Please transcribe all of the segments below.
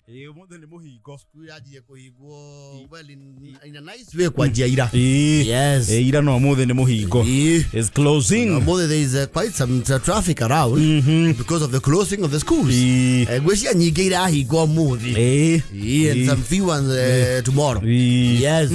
Ĩĩ, ũmũthĩ nĩ mũhingo. Cukuru iranjirie kũhingwo well in a nice way kwanjia ira. Ĩĩ. Yes. Ĩĩ, ira no ũmũthĩ nĩ mũhingo. Ĩĩ. Is closing. Ũmũthĩ there is quite some traffic around because of the closing of the schools. Ĩĩ. Ngwĩciria nyingĩ irahingwo ũmũthĩ. Ĩĩ. Ĩĩ, and some few ones tomorrow. Ĩĩ. Yes.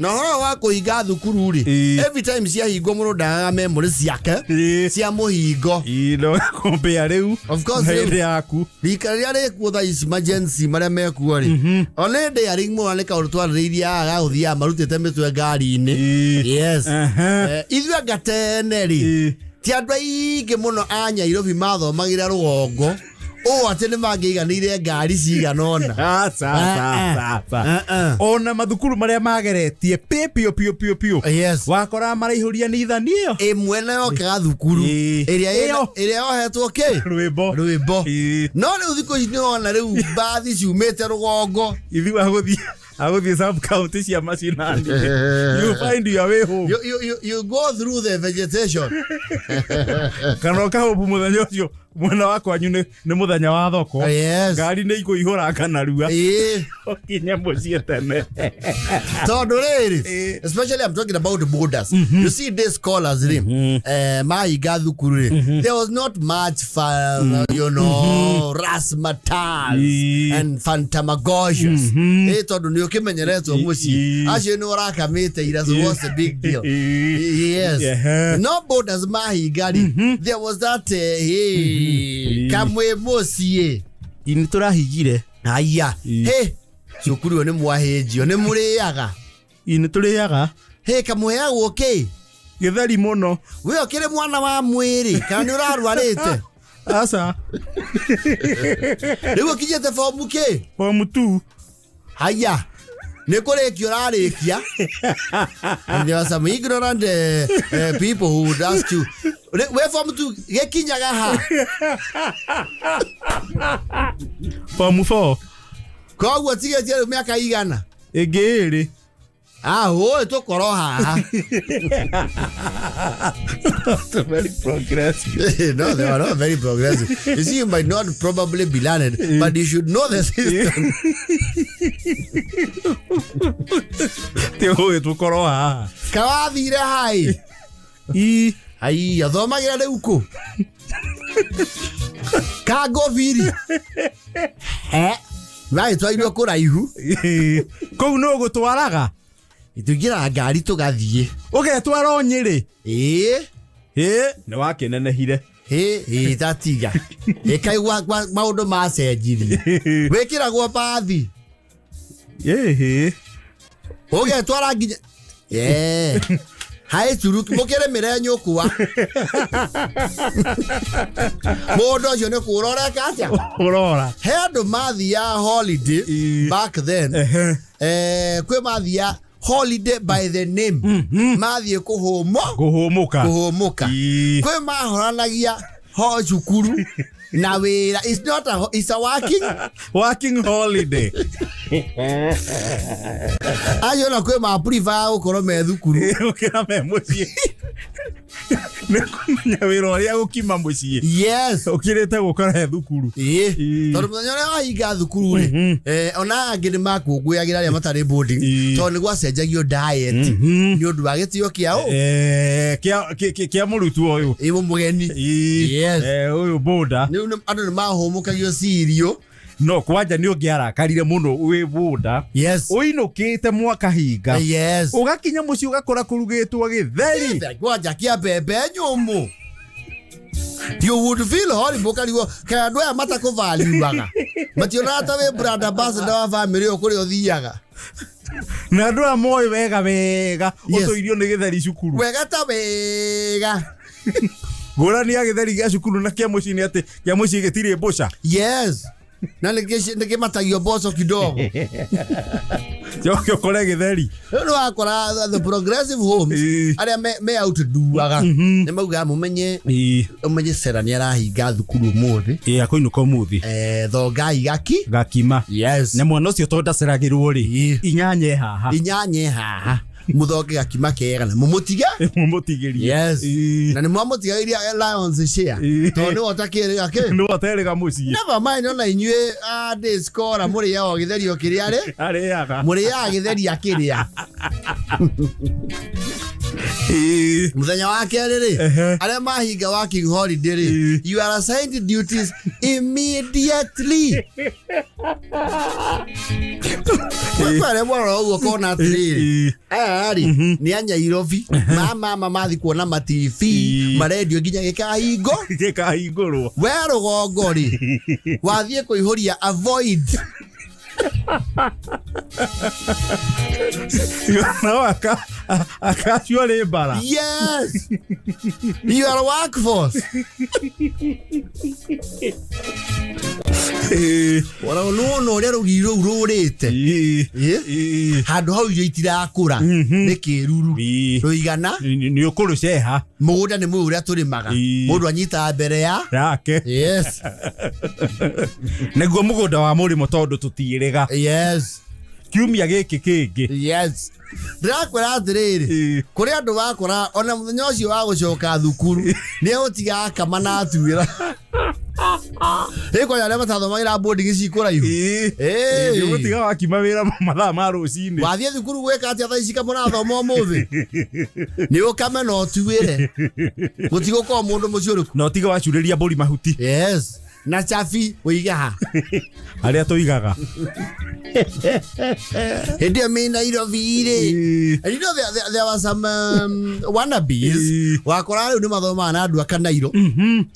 Na ũhoro wa kũhinga thukuru rĩ, Ĩĩ. every time ciahingwo mũndũ ndagaga memory ciake Ĩĩ. cia mũhingo. Ĩĩ, no compare rĩu. Of course, Na rĩu. hĩndĩ yaku. Rika rĩrĩa rĩkuo thaa ici majensi marĩa mekuo rĩ, ona hĩndĩ ya ringmo nĩ kaũndũ twarĩrĩirie haha ga gũthiaga marutĩte mĩtwe ngari-inĩ. Ĩĩ. Yes. Aha. Ithuĩ anga tene rĩ, Ĩĩ. ti andũ aingĩ mũno a Nyairobi mathomagĩra rũgongo ũũ atĩ nĩ mangĩiganĩire ngari cigana ũna. Aca, aca, aca, aca. Eh, eh. Ona mathukuru marĩa mageretie pi piũ piũ piũ piũ. Yes. Wakoraga maraihũria nithani ĩyo. Ĩmwe nayo yokaga thukuru Ĩĩ. ĩrĩa Ĩyo. ĩrĩa yohetwo kĩ Rwĩmbo. rwĩmbo. Ĩĩ. No rĩu thikũ ici nĩwona rĩu mbathi ciumĩte rũgongo. Ithuĩ agũthiĩ agũthiĩ sub county cia macinani. You find your way home. You go through the vegetation. Kana ũkahũbu mũthenya ũcio mwena wa kwanyu nĩ nĩ mũthenya wa thoko. Yes. Ngari nĩ ikũihũra kanarua. Ĩĩ. Ũkinye mũciĩ tene. Tondũ rĩrĩ, especially I'm talking about the borders. You see these scholars rĩ, mahinga thukuru rĩ, there was not much fun, razzmatazz Ĩĩ. and fantamagosious. Ĩ tondũ nĩ ũkĩmenyeretwo mũciĩ. Acio nĩ ũrakamĩte ira, so what's the big deal? Ĩĩ. Yes. Ehe. No borders mahinga rĩ, there was that hey, kamwe mũciĩ. Ĩ, nĩ tũrahingire. Haya. Ĩĩ. He, cukuru ĩyo nĩ mwahĩnjio, nĩ mũrĩaga. Ĩ, nĩ tũrĩaga. He, kamũheagwo kĩ? Gĩtheri mũno. We ũkĩrĩ mwana wa mwĩrĩ kana nĩ ũrarwarĩte? Aca. Rĩu ũkinyĩte fomu kĩ? Form 2. Haya. Nĩ kũrĩkia ũrarĩkia. And there are some ignorant people who would ask you, we form 2 gĩkinyaga ha? Form 4. Koguo tigĩtie rĩu mĩaka igana? Ĩngĩ ĩrĩ. Ah, ũĩ tũkorwo haha. Very progressive. No, they are not very progressive. You see, you might not probably be learned, but you should know the system. Ti ũĩ tũkorwo haha. Kawathire hai. Ĩ. Ai, athomagĩra rĩu kũ? Kangobiri. He. Magĩtwarirwo kũraihu. Ĩ. Kũu nũ gũtwaraga? Tũingĩraga ngari tũgathiĩ. Ũgetwara o Nyĩrĩ? Ĩĩ. Ĩ, nĩ wakĩnenehire. Ĩ, ĩ, tatiga. Ĩkaigua maũndũ macenjirie. Wĩkĩragwo bathi. Ĩhĩ. Ũgetwara nginya. Yeah. Haĩ curuki mũkĩrĩmĩre nyũkwa. Mũndũ ũcio nĩ kũra ũreka atĩa? Ũrora. He andũ mathiaga holiday Ĩĩ. back then. Ehe. Kwĩ mathiaga holiday by the name. Mathiĩ kũhũmũ. Kũhũmũka. Kũhũmũka. Ĩĩ. Kwĩ mahoranagia ho cukuru na wĩra. It's not a, it's a working Working holiday. Acio na kwĩ ma prefer gũkorwo me thukuru. Gũkĩra me mũciĩ. Nĩ kũmenya wĩra ũrĩa gũkima mũciĩ. Yes. Ũkĩrĩte gũkora he thukuru. Ĩĩ. Ĩĩ. Tondũ mũthenya ũrĩa wahinga thukuru rĩ, ona angĩ nĩ makũngũyagĩra arĩa matarĩ boarding tondũ nĩ gwacenjagio diet nĩ ũndũ wa gĩtĩo kĩa ũ Kĩa mũrutwo ũyũ. Ĩ mũgeni. Ĩĩ. Yes. Ũyũ boarder. Rĩu andũ nĩ mahũmũkagio cirio. No kwanja nĩ ũngĩarakarire mũno wĩ boarder. Yes. Ũinũkĩte mwaka hinga. Yes. Ũgakinya mũciĩ ũgakora kũrugĩtwo gĩtheri. Kwanja kĩa mbembe nyũmũ. You would feel horrible ũkarigwo kaĩ andũ aya matakũvaliuaga. Mationaga ta wĩ brand ambassador wa family ĩyo kũrĩa ũthiaga. Na andũ aya moĩ wega wega Yes. ũtũirio nĩ gĩtheri cukuru. Wega ta wega. Ngũrani ya gĩtheri gĩa cukuru na kĩa mũciĩ nĩ atĩ kĩa mũciĩ gĩtirĩ mbũca. Yes. Na nĩkĩmatagio mboco kidogo. Coke ũkore gĩtheri. Rĩu nĩ wakora the progressive homes Ĩĩ. arĩa me outduaga nĩ maugaga mũmenye Ĩĩ. ũmenye Sera nĩ arahinga thukuru ũmũthĩ. Ĩĩ akũinũka ũmũthĩ. Thongai gaki. Gakima. Yes. Na mwana ũcio tondũ ndaceragĩrwo rĩ, Ĩĩ. inyanya e haha. Inyanya e haha. Mũthonge gakima kega na mũmũtige. Mũmũtigĩrie. Yes. Ĩĩ. Na nĩ mwamũtigagĩria Lions share. Ĩĩ. Tondũ nĩwe ũtakĩrĩga kĩ. Nĩwe ũterĩga mũciĩ. Never mind ona inyuĩ a day scholar mũrĩaga o gĩtheri o kĩrĩa rĩ. Arĩaga. Mũrĩaga gĩtheri akĩrĩa. Ĩĩ. Mũthenya wa kerĩ rĩ, Ehe. arĩa mahinga working holiday rĩ, Ĩĩ. you are assigned duties immediately. Kwĩ arĩa mwarora ũguo kona atĩrĩrĩ, Ĩĩ. aya rĩ nĩ a Nyairobi, mamama mathi kuona ma TV, Ĩĩ. marendio nginya gĩkahingo. Gĩkahingũrwo. We rũgongo rĩ, wathiĩ kũihũria avoid. No akacio rĩ mbara. Yes, you are workforce. Ĩĩ. Ona nĩwona ũrĩa rũgiri rũu rũrĩte. Ĩĩ. Ĩĩ. Ĩĩ. Handũ hau irio itirakũra nĩ kĩruru Ĩĩ. rũigana. Nĩ ũkũrũceha. Mũgũnda nĩ mũĩ ũrĩa tũrĩmaga. Ĩĩ. Mũndũ anyitaga mbere ya yake. Yes. Nĩguo mũgũnda wa mũrĩmo tondũ tũtiĩrĩga. Yes. Kiumia gĩkĩ kĩngĩ. Yes, ndĩrakwĩra atĩrĩrĩ, Ĩĩ. kũrĩ andũ wakora ona mũthenya ũcio wa gũcoka thukuru nĩ egũtiga akama na atuĩra ĩ kwanja arĩa matathomagĩra boarding ci kũraihu. Ĩĩ. Ĩĩ. Nĩ ũgũtiga wakima wĩra mathaa ma rũcinĩ. Wathiĩ thukuru gwĩka atĩa thaa ici kamũrathoma ũmũthĩ nĩ ũkame na ũtuĩre gũtigũkorwo mũndũ mũciũrĩku. Na ũtige wacurĩria mbũri mahuti. Yes, na chabi ũige ha. Harĩa tũigaga. Hĩndĩ ĩyo mĩ Nairobi rĩ. Ĩĩ. And you know there were some wannabes. Ĩĩ. Wakora rĩu nĩ mathomaga na andũ a Kanairo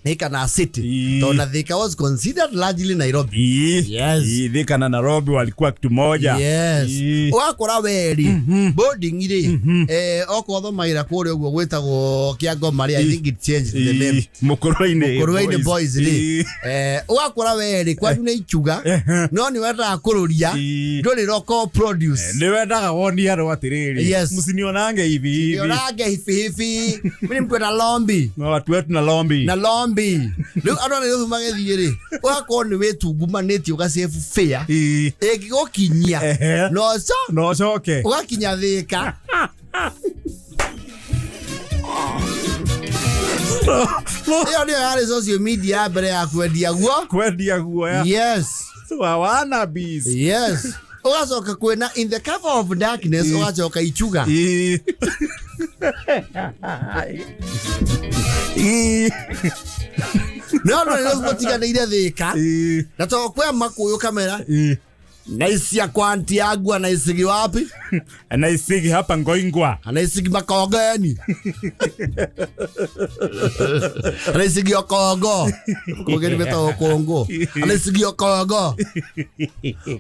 nĩ kana city, Ĩĩ. tondũ na Thika was considered largely Nairobi. Ĩĩ. Yes. Ĩĩ, Thika na Nairobi walikuwa kitu moja. Yes. Ĩĩ. Ũgakora weri boarding rĩ, okorwo thomagĩra kũrĩa ũguo gwĩtagwo Kĩangoma rĩ, I think it changed the name. Ĩĩ. Mũkũrwe-inĩ. Mũkũrwe-inĩ Boys rĩ, Ĩĩ. Ũgakora weri kwanyu nĩ ichuga Ehe. no nĩ wendaga kũrũria Ĩĩ. ndũrĩ local produce. Nĩ wendaga wonie andũ atĩrĩrĩ, Yes. msinionange hivi hivi. Niorange hivi hivi mimi mtu na lombi. No, watu wetu na lombi. Na lombi rĩu andũ arĩa rĩu magĩthiĩ rĩ, ũgakorwo nĩ wĩtungumanĩtie ũgacave fare Ĩĩ. ĩngĩgũkinyia Ehe. na ũco Na ũcoke. ũgakinya Thĩka. Ĩyo nĩyo yarĩ social media ya mbere ya kwendia guo. Kwendia guoya. Yes. Wa wannabes. Yes, ũgacoka kwĩna in the cover of darkness, ũgacoka ichuga. Ĩĩ. Ĩĩ. No andũ nĩ matiganĩire Thĩka Ĩĩ. na tondũ kwĩ makũyũ kamera Ĩĩ. naisia kwa anti yangu anaisigi wapi. Anaisigi hapa Ngoingwa. Anaisigi Makongeni, anaisigi Okongo, Kongeni betagwo Kongo, anaisigi Okongo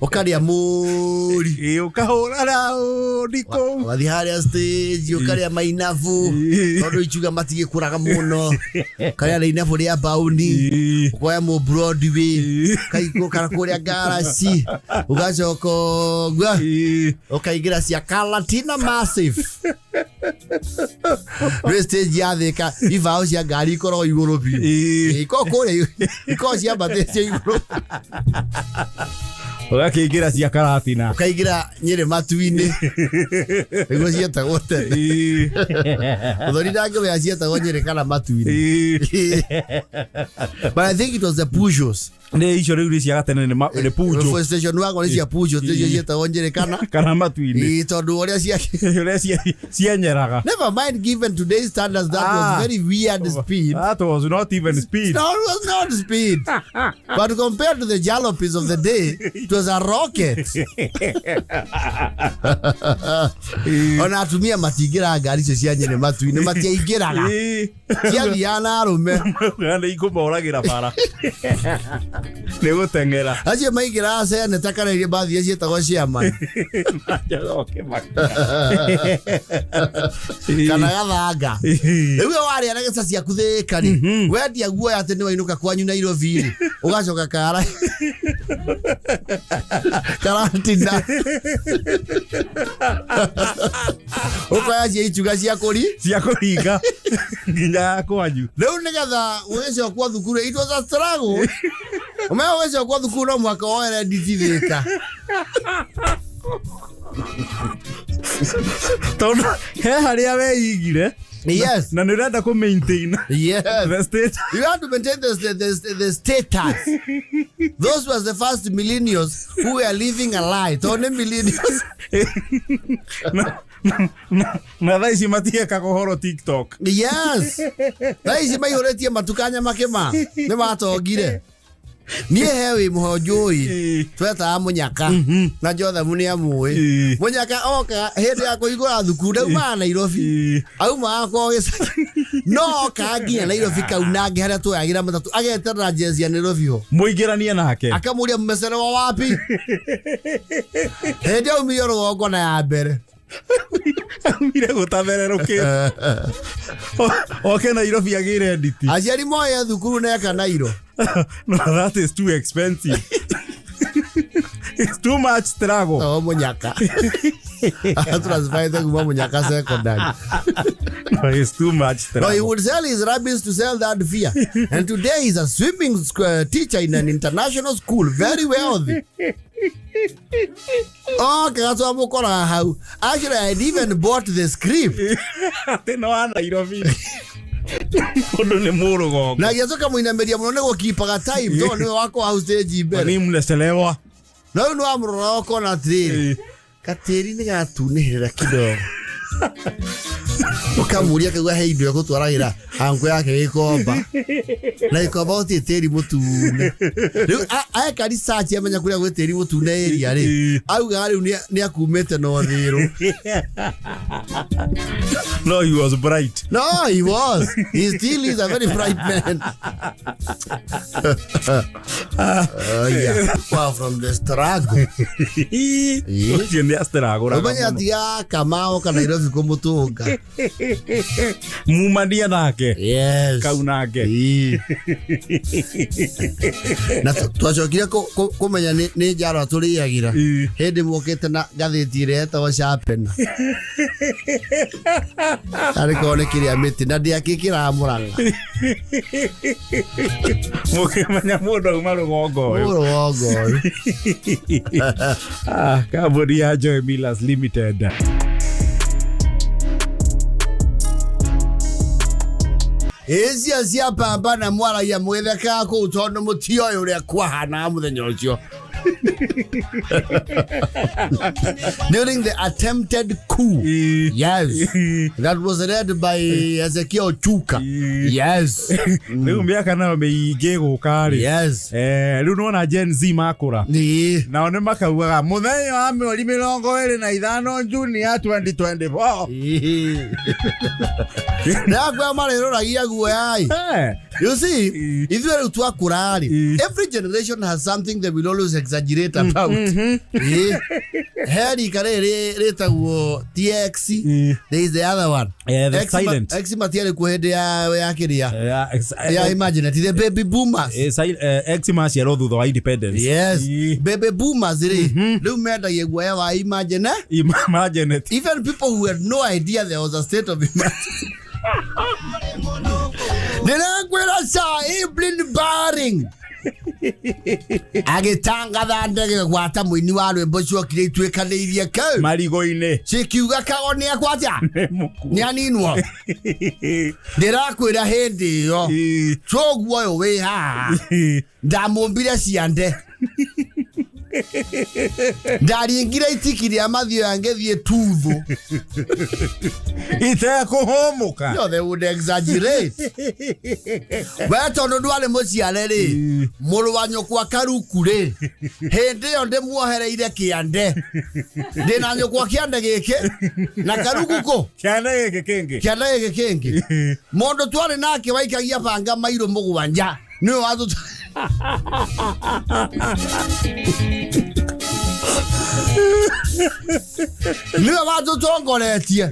ũkarĩa mũri. Ĩĩ, ũkahũra raũndi kũu. Wathiĩ harĩa stage ũkarĩa mainabu Ĩĩ. tondũ ichuga matigĩkũraga mũno, ũkarĩa na inabu rĩa baũni. Ĩĩ. Ũkoya mũ Broadway. Ĩĩ. Ũkaikũrũka kũrĩa ngaraci ũgacoka ũguo Ĩĩ. ũkaingĩra cia Kalatina Massive rĩ stage ya Thĩka ibaũ cia ngari ikoragwo igũrũ biũ. Ĩĩ. Ikoragwo kũrĩa, ikoragwo ciambatĩtio igũrũ. Ũgakĩingĩra cia Karatina. Ũkaingĩra Nyĩrĩ matu-inĩ nĩguo cietagwo tene. Ĩĩ. Mũthoni ndangĩmenya cietagwo Nyĩrĩ kana matu-inĩ. Ĩĩ. But I think it was the Peugeots. Nĩ icio rĩu nĩ cia gatene nĩ Peugeot. Station wagon nĩ cia Peugeot nĩcio Ĩĩ. cietagwo Nyĩrĩ kana Kana matu-inĩ. Ĩĩ, tondũ ũrĩa cia Ũrĩa cienyeraga. Never mind, given today's standards, that Ah. was very weird speed. That was not even speed. No, it was not speed. But compared to the jalopies of the day, it was a rocket. Ona atumia matingĩra ngari icio cia Nyĩrĩ matu-inĩ matiaingĩraga. Ĩĩ. Ciathiaga na arũme. Nĩ ikũmoragĩra bara. Nĩ gũteng'era. Acio maingĩraga seneta kana iria mbathia ciĩtagwo chairman Njoke maka. kana gathanga. Rĩu we warĩa na gĩca ciaku Thĩka rĩ, wendia guoya atĩ nĩ wainũka kwanyu Nairobi rĩ, ũgacoka kara Karatina ũkoya cia ichuga cia kũri Cia kũringa nginya ya kwanyu. Rĩu nĩgetha ũgĩcokwo thukuru, it was a struggle. Ũmenya ũgĩcokwo thukuru no mũhaka woere nditi Thĩka. Tondũ he harĩa weigire Yes. na nĩ ũrenda kũ maintain Yes. the state. You have to maintain the status. Those were the first millennials who were living a lie. Tondũ nĩ millennials. Na thaa ici matiekaga ũhoro TikTok. Yes. Thaa ici maihũrĩtie matukanya makĩma. Nĩ matongire. Niĩ he wĩ mũho njũĩ twetaga mũnyaka na Jothamu nĩ amũĩ. Mũnyaka oka hĩndĩ ya kũhingũra thukuru ndaumaga Nairobi. Aumaga kwao gĩcagi no oka nginya Nairobi Kaunange harĩa tuoyagĩra matatũ ageterera jezi ya Nairobi ho. Mũingĩranie nake. Akamũria mmecelewa wapi. Hĩndĩ aumire rũgongo na ya mbere. Aumire gũtathererũkĩte. Oke Nairobi agĩre nditi. Aciari moye thukuru neka Nairo. No, that is too expensive. It's too much struggle. O mũnyaka. Transferite kuma mũnyaka secondary. No, it's too much No, he struggle. would sell his rabbits to sell that fear. And today he's a swimming teacher in an international school, very wealthy. Oh, kagatwa mũkoraga hau. Actually, I had even bought the script. Atĩ no wa Nairobi. Mũndũ nĩ mũrũgongo. Na gĩacoka mũinamĩria mũno nĩ gũkipaga time tondũ nĩwe wakwa hau stage mbere. Ni mnachelewa. No rĩu nĩ wamũrora ũkona atĩrĩrĩ, gatĩri nĩ gatunĩhĩrĩra kidogo. Ũkamũria akauga he indo ekũtwaragĩra anko yake gĩkomba. Na gĩkomba gũtirĩ tĩri mũtune. Rĩu eka research amenya kũrĩa gwĩ tĩri mũtune area rĩ, augaga rĩu nĩ akumĩte na ũthĩrũ. No, he was bright. No, he was. He still is a very bright man. Oh, yeah. Well, from the struggle. Ũcio nĩ astragũraga Ũmenye mũno. atiga Kamau kana Nairobi kũmũtũnga. Mumania nake. Yes. Kau nake. Ĩĩ. Na twacokire kũmenya nĩ njaro tũrĩagĩra hĩndĩ mokĩte na ngathĩti ĩrĩa yetagwo Sharpener. Arĩ korwo nĩ kĩrĩa mĩtĩ na ndĩakĩkĩraga Mũrang'a. Mũkĩmenya mũndũ auma rũgongo ũyũ. Rũgongo ũyũ. Ah, kambuni ya Joy Millers Limited. Ĩcia cia pamba na mwaragia mwĩthekaga kũu tondũ mũtioĩ ũrĩa kwahanaga mũthenya ũcio. During the attempted coup. Yes. That was led by Ezekiel Ochuka. Yes. Rĩu mĩaka nayo mĩingĩ gũka rĩ. Yes. Rĩu nĩwona Gen Z makũra. Ĩĩ. Nao nĩ makaugaga mũthenya wa mweri 25 Juni ya 2024. Ĩĩ. Ndakwa marĩrũragia guoya ĩ. You see, ithuĩ rĩu twakũra rĩ, every generation has something they will always exaggerate about. Ĩĩ. He rika rĩrĩ rĩtagwo TX, there is the other one. The X silent. X matiarĩ kuo hĩndĩ ya kĩrĩa ya imagine the baby boomers. X maciarwo thutha wa independence. Yes. Baby boomers rĩ, rĩu mendagia guoya wa imagine. Imagine. Even people who had no idea there was a state of emergency. Ndĩrakwĩra ca Evelyn Baring agĩtangatha ndege gwata mũini wa rwĩmbo ciokire ituĩkanĩirie kau Marigũ-inĩ. cikiuga kago nĩ akwatĩa Nĩ mũkuũ. nĩ aninwo. Ndĩrakwĩra hĩndĩ ĩyo coguo ũyũ wĩ haha ndamũmbire ciande ndaringire itiki rĩa mathioya ngĩthiĩ tuthu. Itekũhũmũka. No, they would exaggerate. We tondũ ndwarĩ mũciare rĩ, mũrũ wa nyũkwa Karuku rĩ, hĩndĩ ĩyo ndĩmuohereire kĩande. Ndĩna nyũkwa kĩande gĩkĩ na Karuku kũ? Kĩande gĩkĩ kĩngĩ. Kĩande gĩkĩ kĩngĩ. Mũndũ twarĩ nake waikagia banga mairũ mũgwanja nĩwe watũ nĩwe watũtongoretie.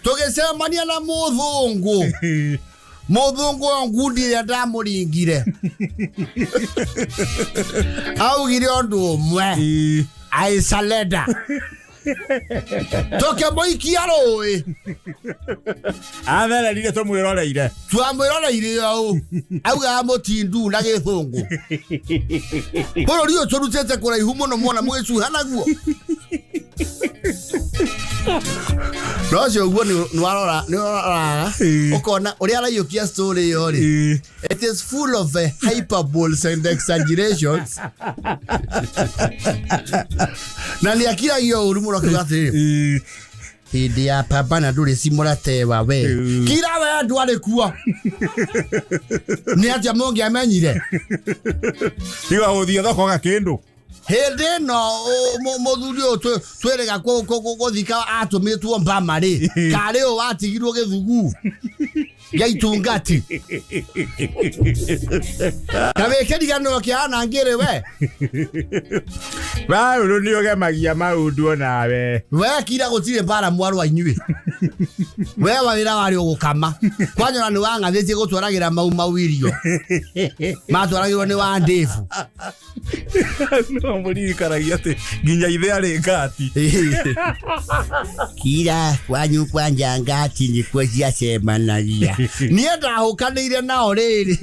Tũgĩcemania na mũthũngũ. Mũthũngũ ũyũ ngundi ĩrĩa ndamũringire augire ũndũ ũmwe, I surrender. Tũkĩmũikia rũĩ. Athererire tũmwĩroreire. Twamwĩroreire ũũ augaga mũtindu na gĩthũngũ. Bũrũri ũyũ tũrutĩte kũraihu mũno mwona mũgĩcuha naguo. No ũcio ũguo nĩ warora nĩ ũroraga ũkona ũrĩa araiyũkia story ĩyo rĩ, it is full of hyperboles and exaggerations, na nĩ akiragio ũru mũno akiuga atĩrĩrĩ, hĩndĩ ya pambana ndũrĩ cimũratewa we. Kira we ndwarĩ kuo, nĩ atĩa mũngĩamenyire? Tiga gũthiĩ thoko gakĩndũ. Hĩndĩ ĩno mũthuri ũyũ twĩrĩga gũthika atũmĩtwo mbama rĩ, karĩ ũyũ watigirwo gĩthugu gĩa itungati na wĩkĩriganĩro kĩa anangĩrĩ we. Paũlũ nĩ ũgemagia maũndũ onawe. We kira, gũtirĩ mbara mwarwa inyuĩ. We wa wĩra warĩ ũgũkama kwanyona nĩ wang'athĩtie gũtwaragĩra mau mau irio matwaragĩrwo nĩ wa ndĩbu. No mũririkanagia atĩ nginya ithe arĩ ngati. Kira kwanyu kwanja ngati nĩkuo ciacemanagia. Niĩ ndahũkanĩire nao rĩrĩ.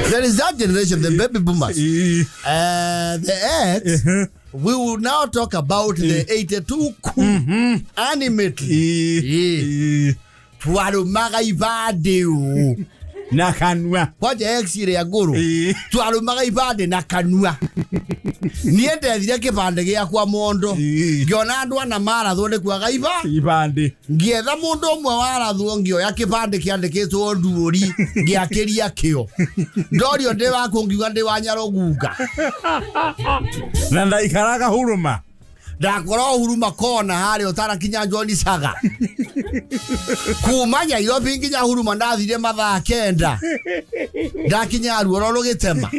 There is that generation, the baby boomers, the X. We will now talk about the 82 coup animately. Twarumaga ibandĩ ũũ na kanua. Kwanja X ĩrĩa ngũrũ. Twarumaga ibandĩ na kanua. Niĩ ndethire kĩbandĩ gĩakwa mondo, ngĩona andũ ana marathwo nĩ kwaga iba ibandĩ. Ngĩetha mũndũ ũmwe warathwo, ngĩoya kĩbandĩ kĩandĩkĩtwo nduũri, ngĩakĩria kĩo. Ndorio ndĩ wakũ, ngiuga ndĩ wa Nyarũgunga. Na ndaikaraga huruma. Ndakorwo Huruma kona harĩa ũtarakinya John Saga. Kuma Nyairobi nginya Huruma ndathire mathaa 9, ndakinya ruoro rũgĩtema.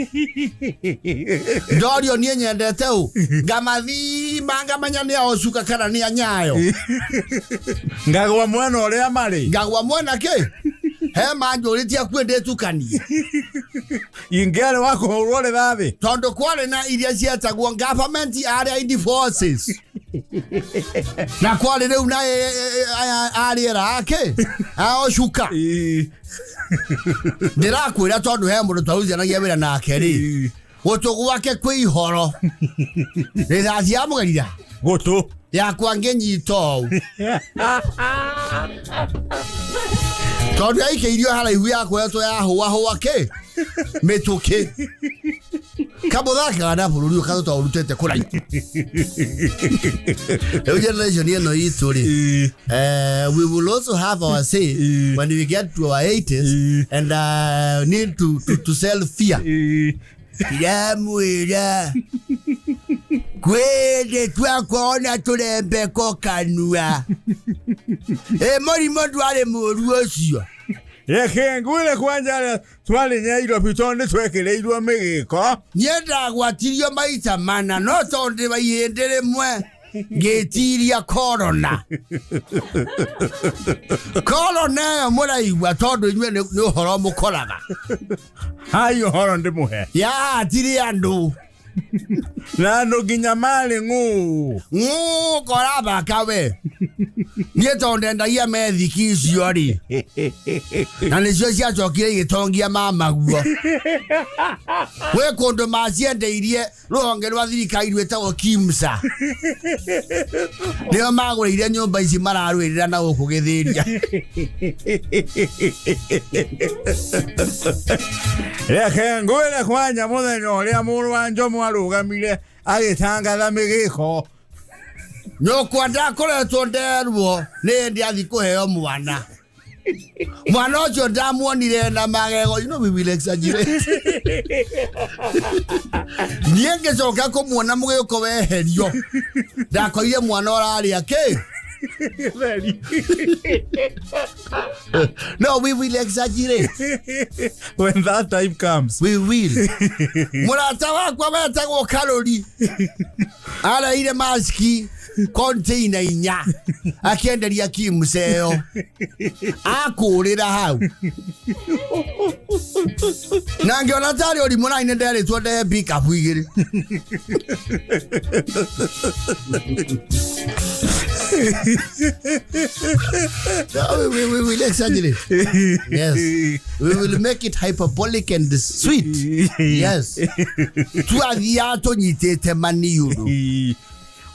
Ndorio niĩ nyendete ũ, ngamathima ngamenya nĩ a Ocuka kana nĩ a Nyayo. Ngagwa mwena ũrĩa marĩ. Ngagwa mwena kĩ he manjũrĩtie akuĩ ndĩtukanie. Ingĩarĩ wa kũhũrwo rĩthathi. Tondũ kwarĩ na iria cietagwo government allied forces na kwarĩ rĩu na aya arĩera ake a Ocuka. Ndĩrakwĩra tondũ he mũndũ twarutithanagia wĩra nake rĩ, gũtũ gwake kwĩ ihoro, rĩthathi yamũgerira gũtũ yakwa ngĩnyita ũũ tondũ yaikĩirio haraihu yakoretwo yahũahũa kĩ mĩtũkĩ kamũthakaga na bũrũri ũyũ katũ twaũrutĩte kũraihu. Rĩu generation ĩno itũ rĩ, we will also have our say when we get to our 80s and need to sell fear. Ndĩramwĩra kwĩndĩ twakorwo na tũrembeko kanua ĩ mũrimũ ndwarĩ mũru ũcio. Reke ngwĩre kwanja arĩa twarĩ Nyairobi tondũ nĩ twekĩrĩirwo mĩgĩko. Niĩ ndagwatirio maita mana, no tondũ ndĩ wa ihĩndĩ rĩmwe ngĩtiria korona. Korona ĩyo mũraigua tondũ inyuĩ nĩ ũhoro mũkoraga. Hai ũhoro ndĩmũhe. Yahatire andũ. Na andũ nginya marĩ ng'ũũ. Ng'ũkora baka we. Niĩ tondũ ndendagia methiki icio rĩ, na nĩcio ciacokire igĩtongia mamaguo gwĩ kũndũ maciendeirie rũhonge rwa thirikari rwĩtagwo KIMSA, nĩo magũrĩire nyũmba ici mararũĩrĩra na gũkũ gĩthĩria. Reke ngwĩre kwanja mũthenya ũrĩa mũrũ wa Njomo arũgamire agĩtangatha mĩgĩko. Nyũkwa ndakoretwo nderwo nĩ hĩndĩ athi kũheo mwana. Mwana ũcio ndamuonire na magego. You know we will exaggerate. Niĩ ngĩcoka kũmuona mũgĩũko weherio, ndakorire mwana ũrarĩa kĩ. No, we will exaggerate. When that time comes. We will. Mũrata wakwa wetagwo Karũri areire maski container 4 akĩenderia kimseo akũrĩra hau na ngĩona tarĩ ũrimũ na nĩ nderĩtwo ndehe pickup 2. No, we will exaggerate. Yes. We will make it hyperbolic and sweet. Yes. Twathiaga tũnyitĩte maniũrũ.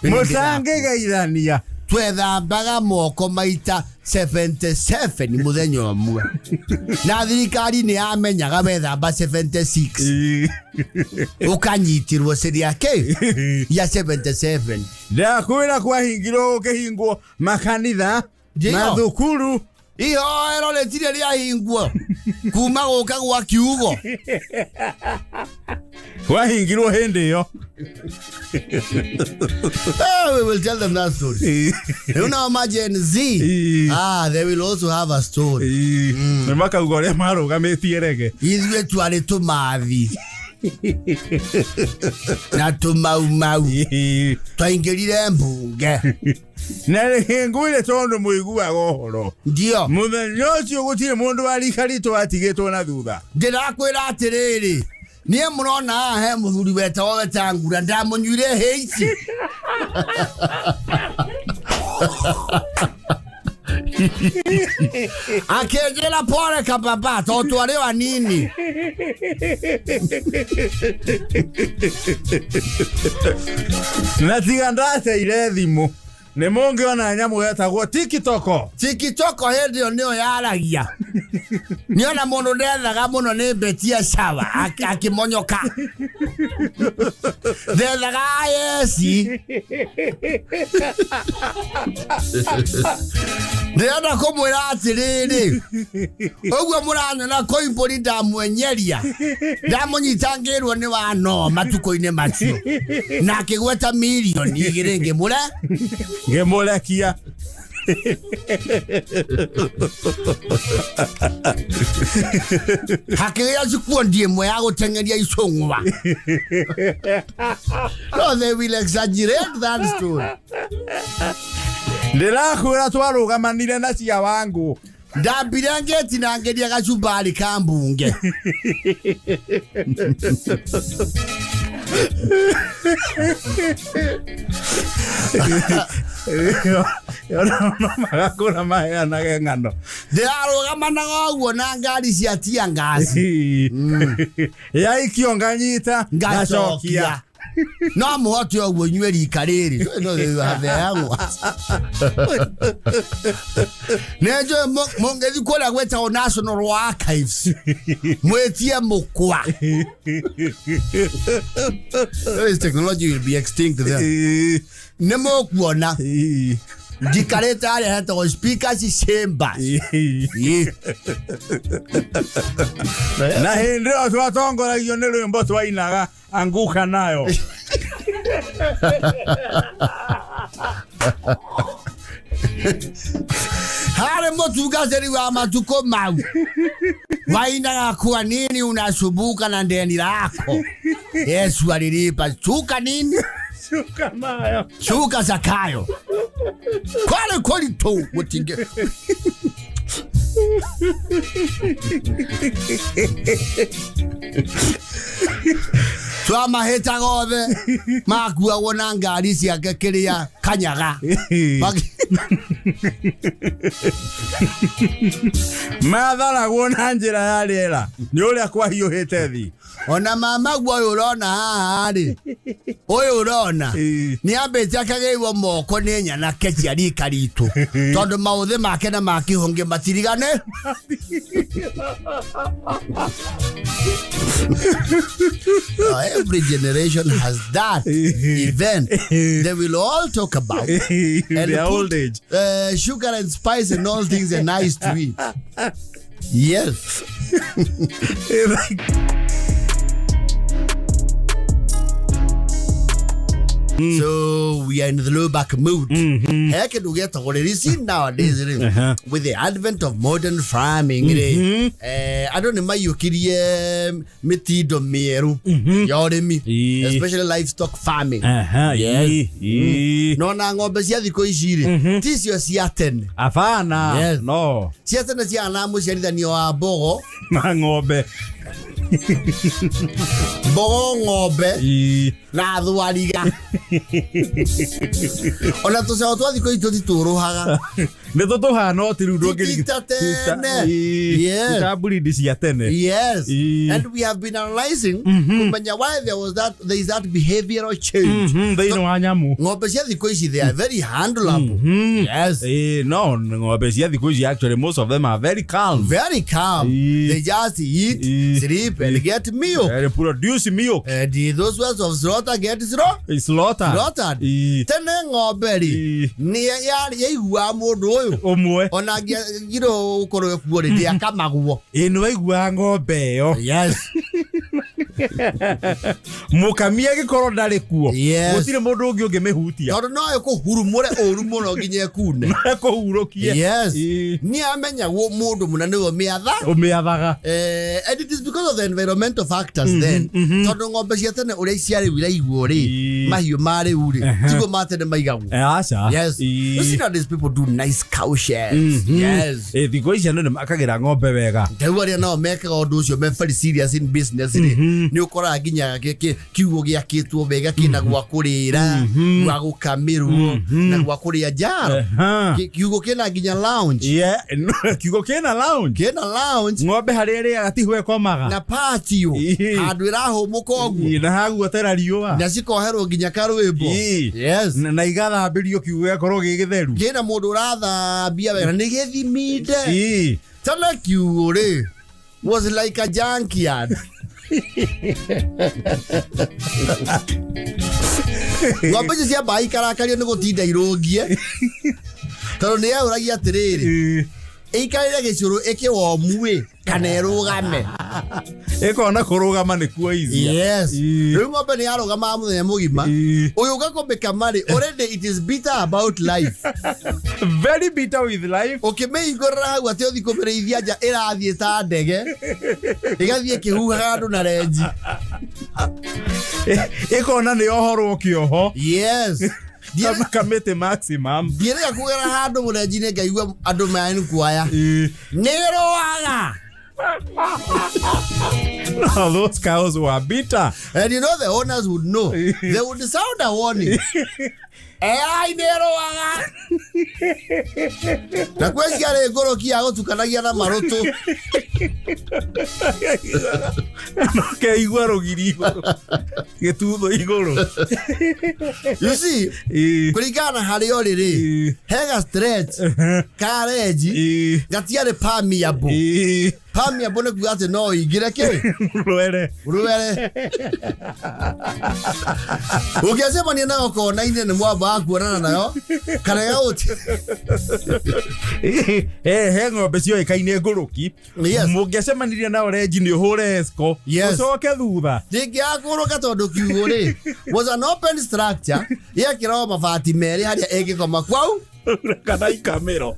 Mũtangĩgeithania. Twethambaga moko maita 77 mũthenya ũmwe. Na thirikari nĩ yamenyaga wethamba 76 ũkanyitirwo ciria kĩ ya 77. Ndakwĩra kwahingirwo gũkĩhingwo makanitha, Ndio. mathukuru. Ihoero rĩtirĩ rĩahingwo kuma gũka gwa kiugo. Kwahingirwo hĩndĩ ĩyo. Oh, we will tell them that story. You know, imagine Z. Ah, they will also have a story. Nĩ makauga ũrĩa marũgamĩtie rege. Ithuĩ twarĩ tũmathi na tũmaumau twaingĩrire mbunge. Na rĩngũire tondũ mũiguaga ũhoro. Ndio. Mũthenya ũcio gũtirĩ mũndũ wa rika ritũ watigĩtwo na thutha. Ndĩrakwĩra atĩrĩrĩ, niĩ mũrona haha he mũthuri wetagwo Wetangula ndamũnyuire hĩ ici. Akĩnjĩra pole kababa tondũ twarĩ o anini. Na tiga ndateire thimũ nĩ mũngĩona nyamũ yetagwo tikitoko. Tikitoko hĩndĩ ĩyo nĩyo yaragia. Nĩona mũndũ ndethaga mũno nĩ Betia Sawa akĩmonyoka. Ndethaga yesi. Ndĩrenda kũmwĩra atĩrĩrĩ, ũguo mũranyona Koimbũri ndamwenyeria, ndamũnyita ngĩrwo nĩ wa no matukũ-inĩ macio, na akĩgweta mirioni igĩrĩ ngĩmũre. Ngĩmũrekia. Hakĩgĩa cikundi ĩmwe ya gũteng'eria icũng'wa. No, they will exaggerate that story. Ndĩrakwĩra twarũgamanire na cia wangu. Ndambire ngĩtinangĩria gacumbari ka mbunge. No magakũra maheanage ng'ano. Ndĩrarũgamanaga ũguo na ngari cia tia ngasi. Yaikio nganyita ngacokia. No mũhote ũguo inyuĩ rika rĩrĩ. No hatheagwo. Nĩ njũĩ mũngĩthiĩ kũrĩa gwĩtagwo National Archives mwĩtie mũkwa. This technology will be extinct then. Nĩ mũkuona njikarĩte harĩa hetagwo speakers chambers. Na hĩndĩ ĩyo twatongoragio nĩ rwĩmbo twainaga anguka nayo. Harĩ mũtungatĩri wa matukũ mau wainaga kwa nini unasumbuka na ndeni lako. Yesu alilipa shuka nini? Shuka nayo. Shuka Zakayo. Kwale kweli tu mutinge. Twamahĩtaga othe makuagwo na ngari ciake kĩrĩa kanyaga. Matharagwo na njĩra ya rĩera nĩ ũrĩa kwahiũhĩte thi. Ona mama guo ũyũ ũrona haha rĩ, ũyũ ũrona nĩ ambĩte akagĩirwo moko nĩ nyanake cia rika ritũ tondũ maũthĩ make na ma kĩhũngĩ matirigane. Every generation has that event they will all talk about. In And their put, old age. Sugar and spice and all things are nice to eat. Yes. So we are in the low back mood. Heck, do get already seen nowadays with the advent of modern farming. I don't know my yukirie mitindo mieru ya ũrĩmi, especially livestock farming. Yes. No na ng'ombe cia thikũ ici rĩ ticio cia tene. Abana. Yes. No. Cia tene ciana mũciarithanio wa mbogo Na ng'ombe. Mbogo, ng'ombe Ĩĩ. na thwariga. Ona tũcaũ twa thikũ ici tũtitũrũhaga. Nĩ tũtũhana oti rĩu. Ti ta tene. Yes. Ta breed cia tene. Yes. And we have been analyzing kumenya why there is that behavioral change. Thĩinĩ wa nyamũ. Ng'ombe cia thikũ ici, they are very handleable. Yes. Ĩĩ, no ng'ombe cia thikũ ici, actually most of them are very calm. Very calm. They just eat, sleep and get milk. Produce milk. And those ones of slaughter get Slaughter. slaughtered. Tene ng'ombe rĩ, nĩ yaiguaga mũndũ ũyũ Ũmwe. Ona angĩagirwo gũkorwo ekuo rĩ, ndĩakamagwo. Ĩĩ, nĩ waiguaga ng'ombe ĩyo. Mũkami agĩkorwo ndarĩ kuo, gũtirĩ mũndũ ũngĩ ũngĩmĩhutia. Tondũ no ĩkũhurumũre ũru mũno nginya ĩkune. Kũhurũkie. Nĩ amenyagwo mũndũ mũna nĩwe mĩatha. Ũmĩathaga. And it is because of the environmental factors then, tondũ ng'ombe cia tene ũrĩa ciarĩu iraigwo rĩ, mahiũ ma rĩu rĩ, tiguo ma tene maigagwo. Aca. Yes. You see, nowadays people do nice cow sheds. Yes. Ĩĩ, thikũ ici andũ nĩ makagĩra ng'ombe wega. Rĩu arĩa nao mekaga ũndũ ũcio me very serious in business rĩ, nĩ ũkoraga nginya kiugũ gĩakĩtwo wega, kĩna gwa kũrĩra, gwa gũkamĩrwo na gwa kũrĩa njaro. Kiugũ kĩna nginya lounge. Yeah, kiugo kĩna lounge. Kĩna lounge. Ng'ombe harĩa ĩrĩaga tiho ĩkomaga. Na patio, handũ ĩrahũmũka ũguo. Ĩĩ, na haguotera riũa. Na cikoherwo nginya karwĩmbo. Yes. Na igathambĩrio, kiugo gĩgakorwo gĩ gĩtheru. Kĩna mũndũ ũrathambia wega, nĩ gĩthiminde. Tana kiugũ rĩ was like a junkyard. Ng'ombe icio ciambaga ikarakario nĩ gũtinda irũngie, tondũ nĩ yaũragia atĩrĩrĩ, ĩikarĩre gĩcũrũ ĩkĩwomu ĩ kana ĩrũgame? Ĩkona kũrũgama nĩkuo easier. Rĩu ng'ombe nĩ yarũgamaga mũthenya mũgima. Ũyũ ũgakũmbĩka marĩ already it is bitter about life. Very bitter with life. Ũkĩmĩhingũrĩra hau atĩ ũthiĩ kũmĩrĩithia nja, ĩrathiĩ ta ndege, ĩgathiĩ ĩkĩhuhaga andũ na renji. Ĩkona nĩ yohorwo kĩoho. Kamĩtĩ maximum. Ndiĩrĩga kũgera handũ mũrenji-inĩ, ngaigua andũ maenkuaya nĩ ĩrũaga. No, those cows were bitter. And you know the owners would know. They would sound a warning. AI nĩ ĩrũaga. Na kwĩ ciarĩ ngũrũki ya gũtukanagia na marũtũ. Keigua rũgiri igũrũ, gĩtutho igũrũ. You see, kũringana na harĩa ũrĩ rĩ, hega stretch ka renji gatiarĩ permeable. Permeable nĩ kuga atĩ no ũingĩre kĩ? Rwere. Rwere. Ũngĩacemania nayo kona-inĩ, nĩ mwamba wa kuonana nayo kana ĩgagũti. He ng'ombe cioĩkaine ngũrũki. Mũngĩacemanirie nao renji, nĩ ũhũre esco, ũcoke thutha. Ndingĩaga kũgũrũka, tondũ kiugũ rĩ was an open structure, yekĩragwo mabati merĩ harĩa ĩngĩkoma kwau. Kana ikamĩro.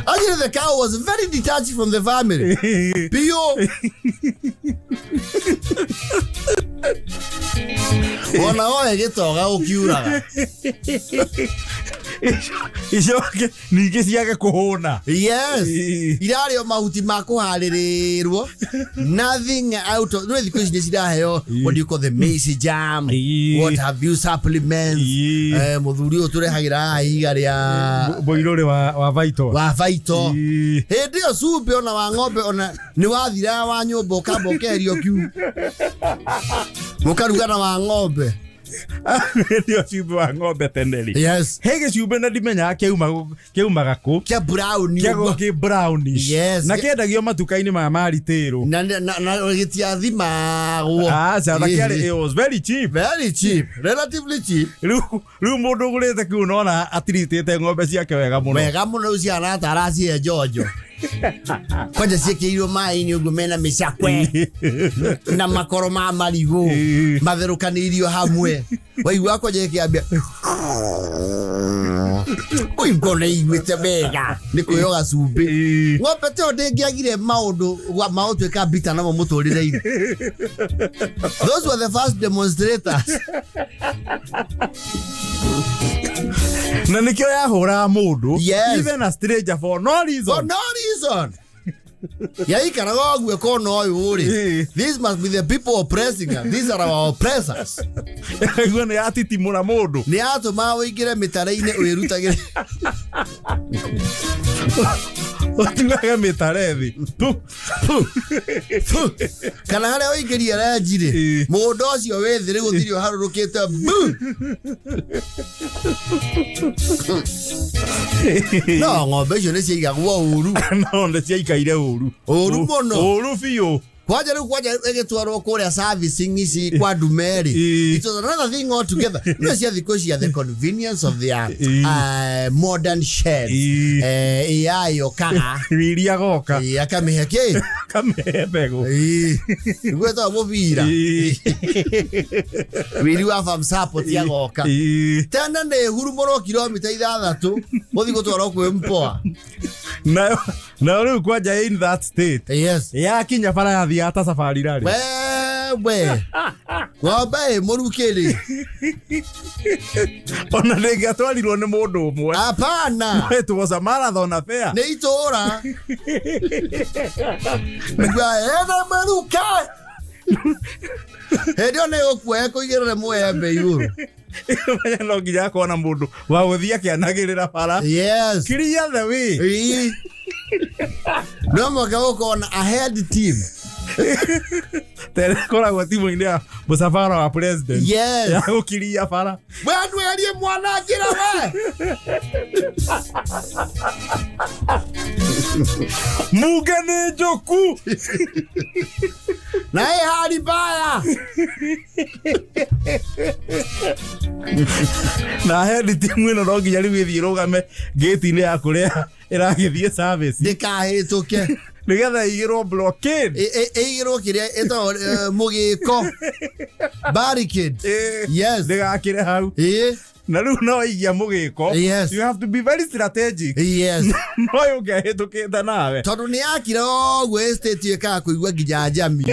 Actually, the cow was very detached from the family. Biũ. Wona oe gĩtoga ũkiuraga. Icoke ningĩ ciage kũhũna. Irarĩo mahuti ma kũharĩrĩrwo, nothing out of. Rĩu thikũ ici nĩ ciraheo, what do you call, the maize jam, what have you, supplements. Mũthuri ũyũ tũrehagĩra haha ihiga rĩa Mũirũrĩ wa Vital. Wa Vital. Hĩndĩ ĩyo cumbĩ ona wa ng'ombe ona nĩ wathiraga wa nyũmba, ũkamba ũkeherio kiu, mũkaruga na wa ng'ombe. Hĩndĩ ĩyo cumbĩ wa ng'ombe tene rĩ, he gĩcumbĩ na ndimenyaga kĩaumaga kũ. Kĩa brown. Kĩagwo ũguo. Kĩ brownish. Na kĩendagio matuka-inĩ maya ma retail. Na gĩtiathimagwo. Aca, na kĩarĩ, it was very cheap. Very cheap, relatively cheap. Rĩu mũndũ ũgũrĩte kĩu nona atiritĩte ng'ombe ciake wega mũno. Wega mũno. Rĩu ciana ta aracihe njonjo kwanja, ciĩkĩirwo maĩ-inĩ ũguo mena mĩcakwe na makoro ma marigũ matherũkanĩirio hamwe, waigua kwanja ĩkĩambia ũigua nĩ iguĩte wega nĩ kwĩyoga cumbĩ. Ng'ombe tĩyo ndĩngĩagire maũndũ ma gũtuĩka mbita namo mũtũrĩre-inĩ. Those were the first demonstrators. Na nĩkĩo yahũraga mũndũ, even a stranger, for no reason. For no reason. Yaikaraga ũguo ĩkona ũyũ rĩ, Ĩĩ. these must be the people oppressing us, these are our oppressors. Ĩkaigua nĩ yatitimũra mũndũ. Nĩ yatũmaga ũingĩre mĩtare-inĩ wĩrutagĩre. Ũtuage mĩtare thĩ. Tu. Fu. Kana harĩa ũingĩria renji rĩ, Ĩĩ. mũgũnda ũcio wĩ thĩ rĩ gũtirĩ ũharũrũkĩte bu. No ng'ombe icio nĩ ciaigagwo ũru. No nĩ ciaikaire ũru. Ũru mũno. Ũru biũ. Kwanja rĩu kwanja ĩgĩtwarwo kũrĩa servicing ici kwa ndume-rĩ, Ĩĩ. it was another thing altogether. No cia thikũ ici the convenience of their Ĩĩ. modern sheds. Ĩĩ. AI yũkaga. Wiri agoka. Ĩĩ, akamĩhe kĩ? Kamĩhe mbegũ. Ĩĩ. Nĩguo ĩtagwo mũbira. Ĩĩ. Wiri wa farm support agoka. Ĩĩ. Tene nĩ hurumũrwo kilomita 6 gũthiĩ gũtwarwo kwĩ mpoa. Nayo nayo rĩu kwanja in that state. Yes. Yakinya bara yathiaga ta safari rally. Wewe. Ng'ombe ĩ mũrukĩ-rĩ. Ona ndĩngĩatwarirwo nĩ mũndũ ũmwe. Hapana. It was a marathon affair. Nĩ itũra. Nĩguo ena mũrukĩ. Hĩndĩ ĩyo nĩ ũkuoya kũigĩrĩre mũembe igũrũ. Menya no nginya akorwo na mũndũ wa gũthiĩ akĩanagĩrĩra bara. Yes. Clear the way. Ĩĩ. No mũhaka gũkorwo na a head team. Tene koragwo timu-inĩ ya mũcabara wa president. Yes. Ya gũkiria bara. We ndwerie mwana njĩra we. Muge nĩ njũku. Na ĩ hali mbaya. Na head timu ĩno no nginya rĩu ĩthiĩ ĩrũgame gate-inĩ ya kũrĩa ĩragĩthiĩ service. Ndĩkahĩtũke. Nĩgetha ĩigĩrwo blockade. Ĩigĩrwo kĩrĩa ĩtagwo mũgĩko. Barricade. Ĩĩ. Yes. Ndĩgakĩre hau. Ĩĩ. Na rĩu no ĩigia mũgĩko. Yes. You have to be very strategic. Yes. No ũyũ ũngĩahĩtũkĩte nawe. Tondũ nĩ yakira ũguo estate ĩkaga kũigua nginya njami.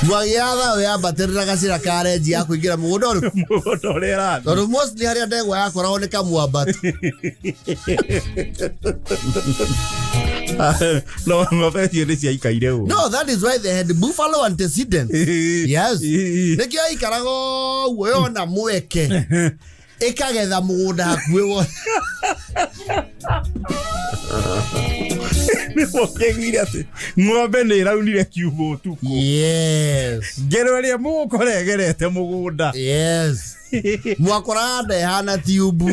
Mwagĩatha yambatĩrĩra gacĩra ka renji ya kũingĩra mũgũnda ũrĩkũ? Mũgũnda ũrĩa ĩrathiĩ. Tondũ mostly harĩa ndegwa yakoragwo nĩ kamwambato. No ng'ombe icio nĩ ciaikaire ũru. No, that is why they had buffalo antecedents. Yes. Ĩĩ. Nĩkĩo yaikaraga ũguo yona mweke ĩkagetha mũgũnda hakuhĩ wothe. Nĩmũkĩiguire atĩ ng'ombe nĩ ĩraunire kiugũ ũtukũ. Yes. Ngero ĩrĩa mũgũkora ĩgerete mũgũnda. Yes. Mwakoraga nda ĩhana tiubu.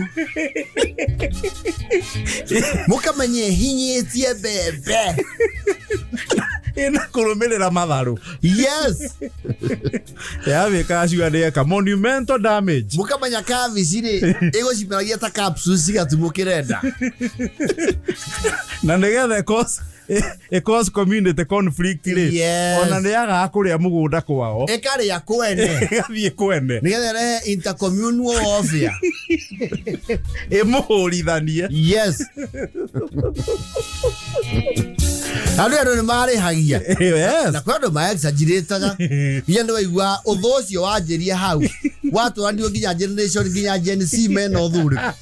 Mũkamenya ĩhinyĩtie mbembe. Ĩna kũrũmĩrĩra matharũ. Yes. Yawĩkaga cua nĩeka monumental damage. Mũkamenya kabici rĩ ĩgũcimeragia ta capsules cigatumũkĩre nda. Na nĩgetha ĩ cause community conflict rĩ. Yes. Ona nĩ yagaga kũrĩa mũgũnda kwao. Ĩkarĩa kwene. Ĩgathiĩ kwene. Nĩgetha ĩrehe intercommunal warfare. Ĩmũhũrithanie. Yes. Andũ andũ nĩ marĩhagia. Yes. Na kwĩ andũ ma-exaggerataga. Nginya nĩ waigua ũthũ ũcio wanjĩria hau watũranio nginya generation nginya Gen Z mena ũthũ ũrĩkũ.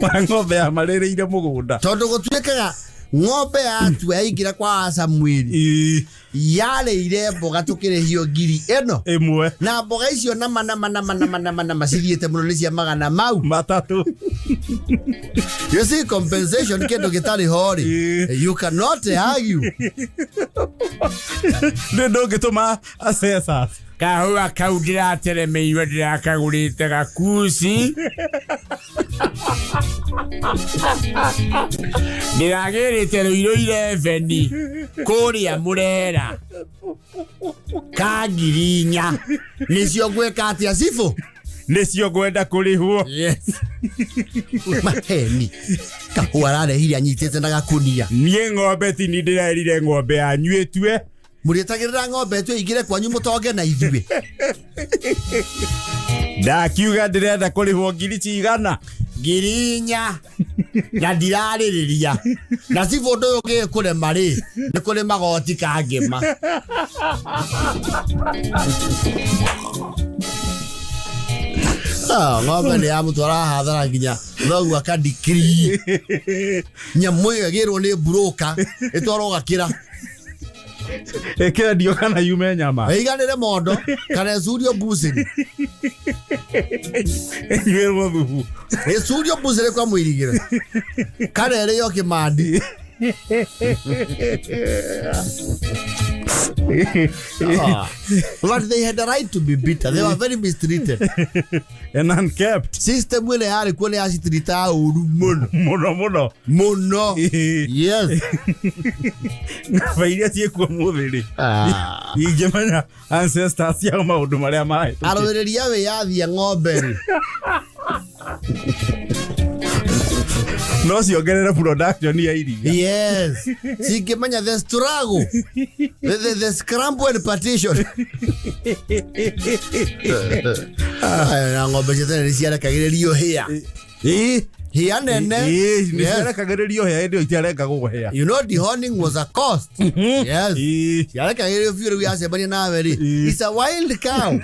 Wa ng'ombe yamarĩrĩire mũgũnda. Tondũ gũtuĩkaga ng'ombe yatua yaingĩra kwa Samueli Ĩĩ. yarĩire mboga tũkĩrĩhio ngiri ĩno. Ĩmwe. Na mboga icio nama nama nama nama nama nama cithiĩte mũno nĩ cia magana mau. 3. You see compensation kĩndũ gĩtarĩ ho rĩ, Ĩĩ. you cannot argue. Nĩ ndũngĩtũma assessors. Kahũa kau ndĩrateremeirwo ndĩrakagũrĩte gakuci. Ndĩragĩrĩte Rũirũ 11 kũrĩa Mũrera Ka 4,000 nĩcio ngwĩka atĩa cibũ? Nĩcio ngwenda kũrĩhwo. Yes. Maheni kahũa ararehire anyitĩte na gakunia. Niĩ ng'ombe ti ni ndĩrerire ng'ombe yanyu ĩtue. Mũrĩetagĩrĩra ng'ombe ĩtue ĩingĩre kwanyu mũtonge na ithuĩ. Ndakiuga ndĩrenda kũrĩhwo ngiri cigana. 4,000 na ndirarĩrĩria. Na cibũ ũndũ ũyũ ũngĩkũrema rĩ, nĩ kũrĩ magoti kangĩma. Ah, ng'ombe nĩ yamũtwara hathara nginya thoguo akandikiri nyamũ ĩyo ĩgĩrwo nĩ mburũka ĩtwarwo gakĩra. Ĩkĩendio kana yume nyama. Ĩiganĩre mondo kana ĩcurio mbucĩri. Ĩnyuĩrwo thubu. Ĩcurio mbucĩrĩ kwa mũirigĩre kana ĩrĩo kĩmandi. Ah. But they had a right to be bitter. They were very mistreated. And unkept. System ĩrĩa yarĩ kuo nĩ yacitiritaga ũru mũno. Mũno mũno. Mũno. Yes. Ng'ombe iria ciĩkuo mũthĩ rĩ, Ah. ingĩmenya ancestors ciao maũndũ marĩa mahĩtũkire. Arũĩrĩri a wĩyathi a ng'ombe rĩ. No ciongerere production ya iria. Yes. Cingĩmenya the struggle. The scramble and partition. Aya, na ng'ombe cia tene nĩ ciarekagĩrĩrio hĩa. Ĩĩ. Hĩa nene. Ĩĩ, nĩ Yes. ciarekagĩrĩrio hĩa hĩndĩ ĩyo itiarengagwo hĩa. You know dehorning was a cost. Yes. Ĩĩ. Ciarekagĩrĩrio biũ rĩu yacemania nawe rĩ. It's a wild cow.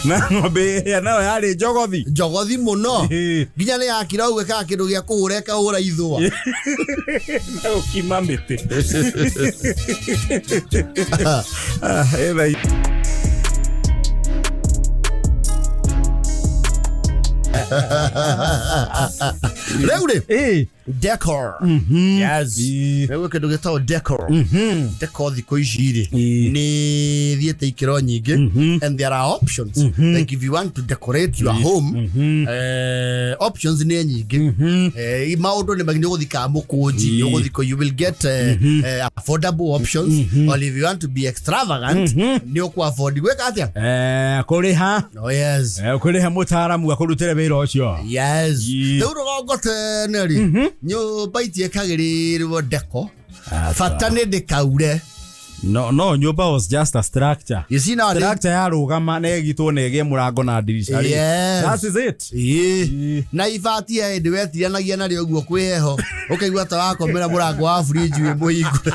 Na ng'ombe ĩrĩa nayo yarĩ njogothi. Njogothi mũno. Ĩĩ. Nginya nĩ yakira ũguo ĩkaga kĩndũ gĩa kũhũra ĩkahũra ithũa. Na gũkima mĩtĩ. Ah, ĩtha. Rĩu rĩ Ĩĩ. Decor. Yes. Ĩĩ. Rĩu kĩndũ gĩtagwo decor. Decor thikũ ici rĩ Ĩĩ. nĩ thiĩte ikĩro nyingĩ and there are options. Like if you want to decorate your home, options nĩ nyingĩ. Maũndũ nĩ maingĩ, nĩ ũgũthiĩ ka mũkũnji, nĩ ũgũthiĩ you will get affordable options, or if you want to be extravagant nĩ ũkũ afford gwĩka atĩa? Kũrĩha. Oh yes. Kũrĩha mũtaaramu akũrutĩre wĩra ũcio. Yes. Ĩĩ. Rĩu rũgongo tene rĩ nyũmba itiĩkagĩrĩrwo ndeko, bata nĩ ndĩkaure. No, nyũmba was just a structure. You see nowadays. Structure yarũgama na ĩgitwo na ĩgĩe mũrango na ndirica rĩ. Yes. That is it. Ĩĩ. Na ibati ya hĩndĩ wetiranagia narĩo ũguo kwĩ heho ũkaigua ta wakomera mũrango wa fridge wĩ mũhingũre.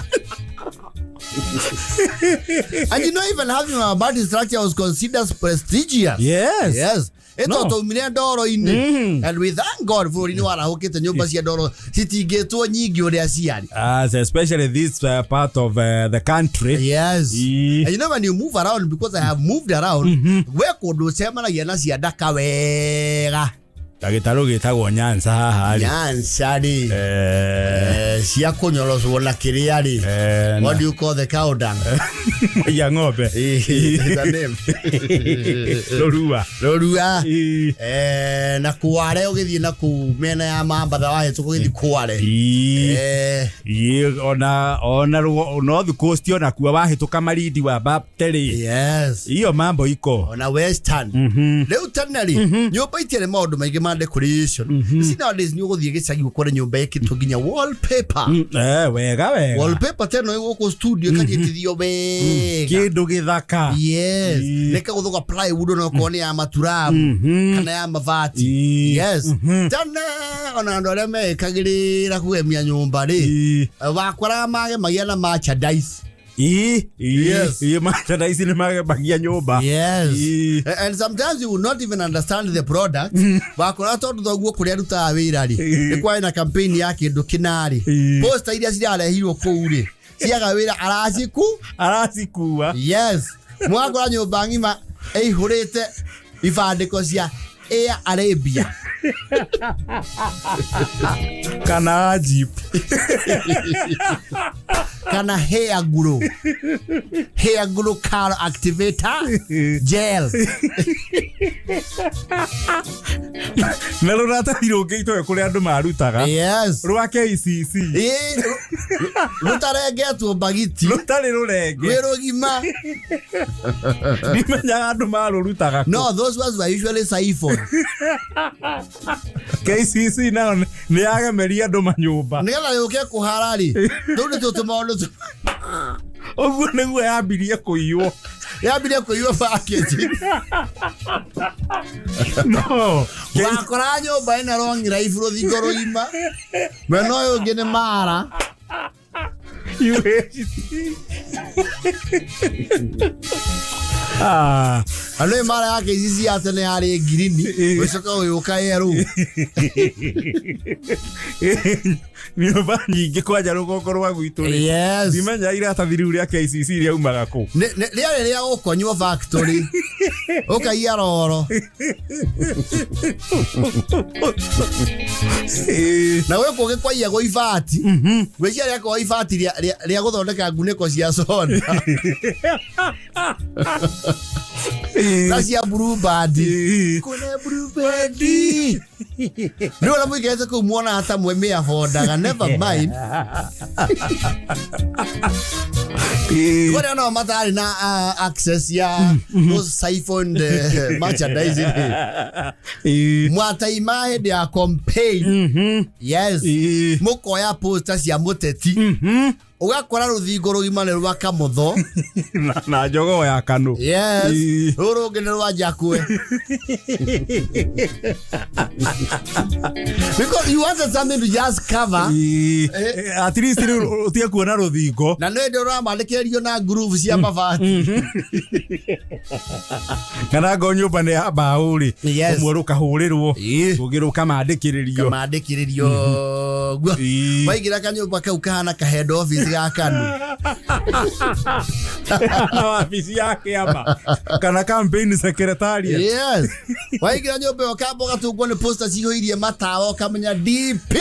And you know, even having a bad structure was considered prestigious. Yes. Yes. No. Ĩto twaumire ndoro-inĩ. And we thank God bũrũri nĩ warahũkĩte nyũmba cia ndoro citingĩtwo nyingĩ ũrĩa ciarĩ. As especially this part of the country. Yes. Ĩĩ. And you know when you move around, because I have moved around, we kũndũ ũcemanagia na cia ndaka wega. Ta gĩtarũ gĩtagwo Nyanza haha rĩ. Nyanza rĩ. Cia kũnyorocwo na kĩrĩa rĩ. What do you call the cow dung? Ya ng'ombe. It's a name. Rũrua. Rũrua. Ĩĩ. Na kware ũgĩthiĩ na kũu mĩena ya Mambatha wahĩtũka ũgĩthiĩ kware. Ĩĩ. Ĩĩ, ona North Coast ona kuo wahĩtũka Malindi wa Bapte-rĩ. Yes. Hiyo mambo iko. Ona Western. Rĩu tene rĩ nyũmba itiarĩ maũndũ maingĩ ma decoration. You see nowadays nĩ ũgũthiĩ gĩcagi ũkore nyũmba ĩkĩtwo nginya wallpaper. Wega wega. Wallpaper ta ĩno ĩ gũkũ studio ĩkanyitithio wega. Kĩndũ gĩthaka. Yes. Ĩĩ. Nĩ kagũthũka plywood ona okorwo nĩ ya maturamu kana ya mabati. Ĩĩ. Yes. Tene ona andũ arĩa meĩkagĩrĩra kũgemia nyũmba rĩ Ĩĩ. wakoraga magemagia na merchandise. Ĩĩ. Ĩĩ. Yes. Ĩĩ, merchandise nĩ magemagia nyũmba. Yes. Ĩĩ. And sometimes you will not even understand the product. Wakora tondũ thoguo kũrĩa arutaga wĩra rĩ Ĩĩ. nĩ kwarĩ na campaign ya kĩndũ kĩna rĩ Ĩĩ. poster iria cirarehirwo kũu rĩ ciaga wĩra araciku. Aracikua. Yes. Mwakora nyũmba ng'ima ĩihũrĩte ibandĩko cia Air Arabia. Kana jeep. Kana hair glue. Hair glue car activator gel. Na rũratathi rũngĩ itoĩ kũrĩa andũ marutaga. Yes. Rwa KCC. Ĩĩ, rũtarengetwo mbagiti. Rũtarĩ rũrenge. Rwĩ rũgima. Ndimenyaga andũ marũrutaga kũ. No, those ones were usually siphon. KCC nayo nĩ yagemeria andũ manyũmba. Nĩgetha yũke kũhara rĩ tũu nĩtuo tũmaũndũ Ũguo nĩguo yambirie kũiywo. Yambirie kũiywo package. No. Wakora nyũmba ĩna long life rũthingo rũgima mwena ũyũ ũngĩ nĩ mara. UHC. Ah. Na nĩ mara ya KCC ya tene yarĩ ngirini ũgĩcoka ũgĩũka yerũ. Nyũmba nyingĩ kwanja rũgongo rwa gwitũ rĩ, Yes. ndimenya iratathi rĩu rĩa KCC rĩaumaga kũ. Rĩarĩ rĩa gũkonywo factory ũkaiya roro. Na gwĩ kũngĩ kwaiyagwo ibati, ngwĩciria rĩakorwo ibati rĩa gũthondeka ngunĩko cia soda na cia Blue Band. Kuna Blue Band nĩ ũrĩa mũikarĩte kũu muonaga ta mwe mĩabondaga, never mind. Kũrĩa nao matarĩ na access ya those siphoned merchandise mwataima hĩndĩ ya campaign, yes, mũkoya poster cia mũteti, ũgakora rũthingo rũgima nĩ rwa Kamũtho. Na njogoo ya kanũ. Yes. Rũrũ rũngĩ nĩ rwa Njakue, because you wanted something to just cover. At least rĩu ũtige kuona rũthingo. Na nĩ hĩndĩ ũramandĩkĩrĩrio na groove cia mabati. Kana ngo nyũmba nĩ ya mbaũ rĩ, ũmwe rũkahũrĩrwo, rũngĩ rũkamandĩkĩrĩrio. Kamandĩkĩrĩrio guo. Waingĩra kanyũmba kau kahana ka head office ga KANU. Na wabici ya kĩama kana campaign secretariat. Yes, waingĩra nyũmba ĩyo kamba ũgatungwo nĩ poster cihũirie matawa, ũkamenya DP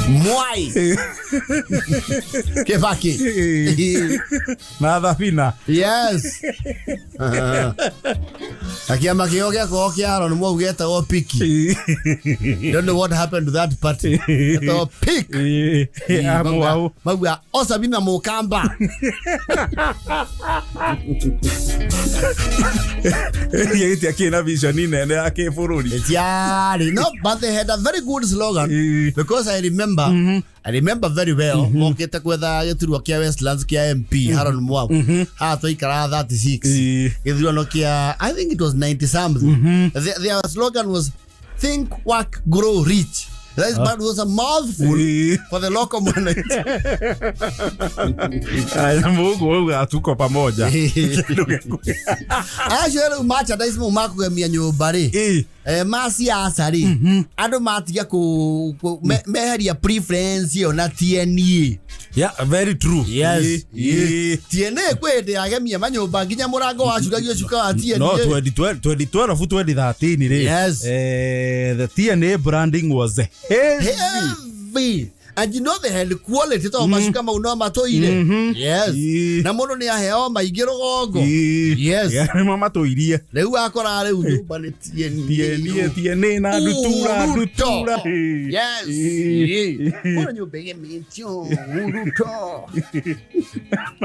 Mwai Kibaki. Na thabina. Yes, na kĩama kĩo gĩakorwo kĩa Aaron Mwau gĩetagwo Piki. Don't know what happened to that party. Gĩetagwo Pik. Mwau. Mauga Osabina Mũkamba. Gĩtia kĩna vision nene ya kĩbũrũri. Ĩtiarĩ no, but they had a very good slogan, because I remember very well mokĩte gwetha gĩturwa kĩa Westlands kĩa MP Haron Mwau, haha twaikaraga 36, gĩthurano kĩa, I think it was 90 something. Their slogan was "Think, work, grow rich." That is, but was a mouthful for the local mwananchi. Aya, Mungu auga tuko pamoja. Acio rĩu merchandise mau makũgemia nyũmba rĩ, ma siasa rĩ, andũ matiga meheria preference ĩyo na TNA. Yeah, very true. Yes. TNA kwĩ hĩndĩ yagemia manyũmba nginya mũrango wacuragio cuka wa TNA. No, 2012, 2012, 2013 rĩ. The TNA branding was heavy. Heavy. And you know they had quality to macuka mau no matũire. Yes. Na mũndũ nĩ aheo maingĩ rũgongo. Yes. Nĩmo matũirie. Rĩu akora rĩu nyũmba nĩ TNA TNA. TNA na ndutura. Ruto. Ndutura. Yes. Kũrĩ nyũmba ĩgemĩtio Ruto.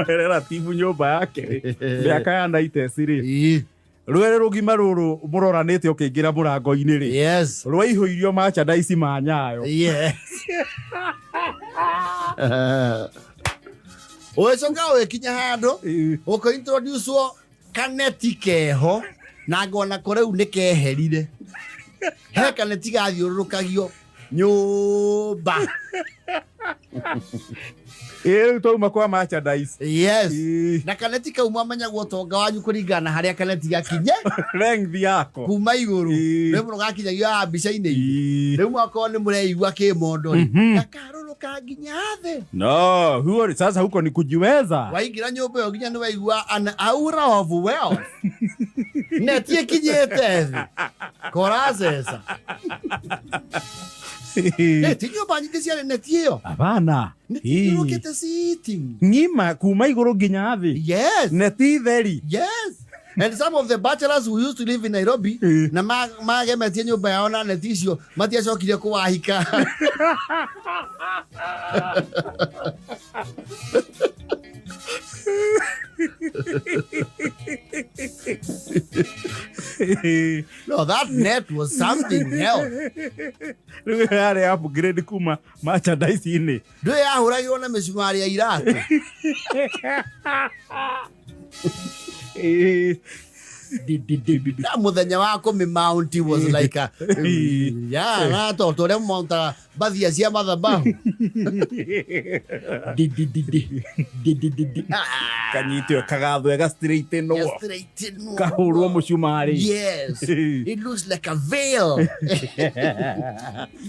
Relative nyũmba yake rĩ, mĩaka ya 90s rĩ, rwere rũgima rũrũ mũroranĩte ũkĩingĩra mũrango-inĩ rĩ, rwaihũirio merchandise ma Nyayo. Yes. Ũgĩcoka ũgĩkinya handũ ũkĩ introduce kaneti keho na ngona ko rĩu nĩ keherire, he kaneti gathiũrũrũkagio nyũmba. Ĩ, rĩu twauma kwa merchandise. Na kaneti kau mwamenyagwo ũtonga wanyu kũringana na harĩa kaneti gakinye. Length yako. Kuma igũrũ. Rĩu mũno gakinyagio haha mbica-inĩ. Rĩu mwakorwo nĩ mũreigua kĩmondo rĩ, gakarũrũka nginya thĩ. No huo sasa huko ni kujiweza. Waingĩra nyũmba ĩyo nginya nĩ waigua an aura of wealth, neti ĩkinyĩte thĩ koraceca. Ti nyũmba nyingĩ ciarĩ neti ĩyo. Hapana. Neti ĩrũkĩte sitting. Ng'ima kuma igũrũ nginya thĩ. Neti theri. Yes, and some of the bachelors who used to live in Nairobi na magemetie nyũmba yao na neti icio matiacokire kũwahika. No, that net was something else. Rĩu ĩyo yarĩ upgrade kuma merchandise-inĩ. Ndũĩ yahũragĩrwo na mĩcumarĩ ya iratũ. Di, di, di, di. Na muthenya wa kũmĩ mount was like a yeah, na to tũrĩa mountaga mbathia cia mathabahu. Di, di, di, di. Di, di, di, di. Ah, Kanyitwo kagathwe ga straightenwo. yes, straightenwo. Kahũrwo mũcumarĩ. Yes, it looks like a veil.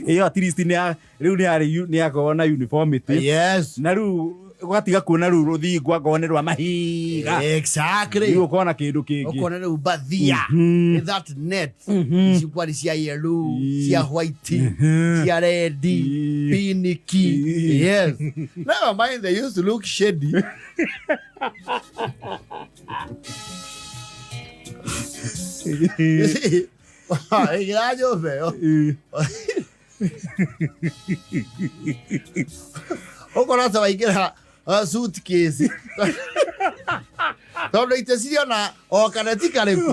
Ĩyo at least nĩ rĩu nĩ yarĩ nĩ yakorwo na uniformity. Yes, Na rĩu ũgatiga kuona rĩu rũthingo angorwo nĩ rwa mahiga. Exactly. Rĩu ũkona kĩndũ kĩngĩ. Ũkona rĩu mbathia, that net ici kwari cia yellow, cia white, cia red, piniki. Yes, never mind, they used to look shady. You see, ĩkĩra nyũmba ĩyo ũkona ta waingĩra suitcase, tondũ itĩ ciriona o kaneti karĩkũ.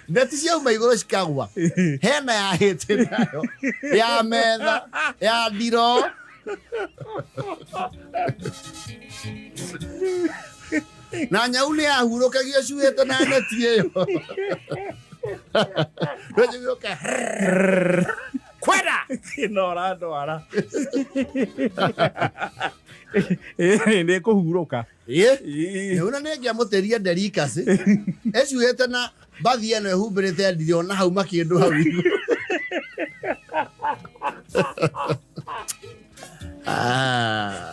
Neti ciauma igũrũ cikagwa, hena ya hĩtĩ nayo ya metha ya ndiro. Na nyau nĩ yahurũkagio cuĩte na neti ĩyo. Rũjũka kwenda. Kĩnora ndwara. Nĩ kũhurũka. Ĩĩ na nĩ ngĩamũtĩria nderikacĩ ĩcuĩte na mbathi ĩno ĩhumbĩrĩte ndiro na hau makĩndũ hau igũrũ. Ah.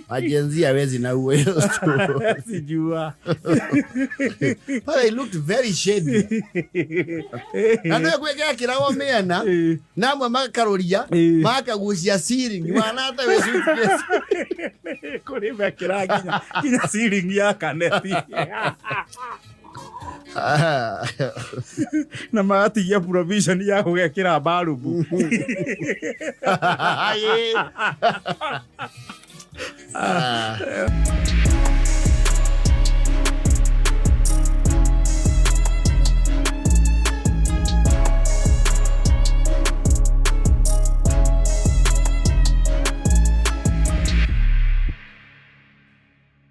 MaGen Z hawezi na huo hiyo story. Sijua. But they looked very shady. Na nĩ gwĩkĩragwo mĩena na amwe makarũria, makagucia ceiling wana ta wĩ suitcase. Kũrĩ mekĩra nginya ceiling ya kaneti. Ah. Na magatigia provision ya gũgekĩra barubu. Ah.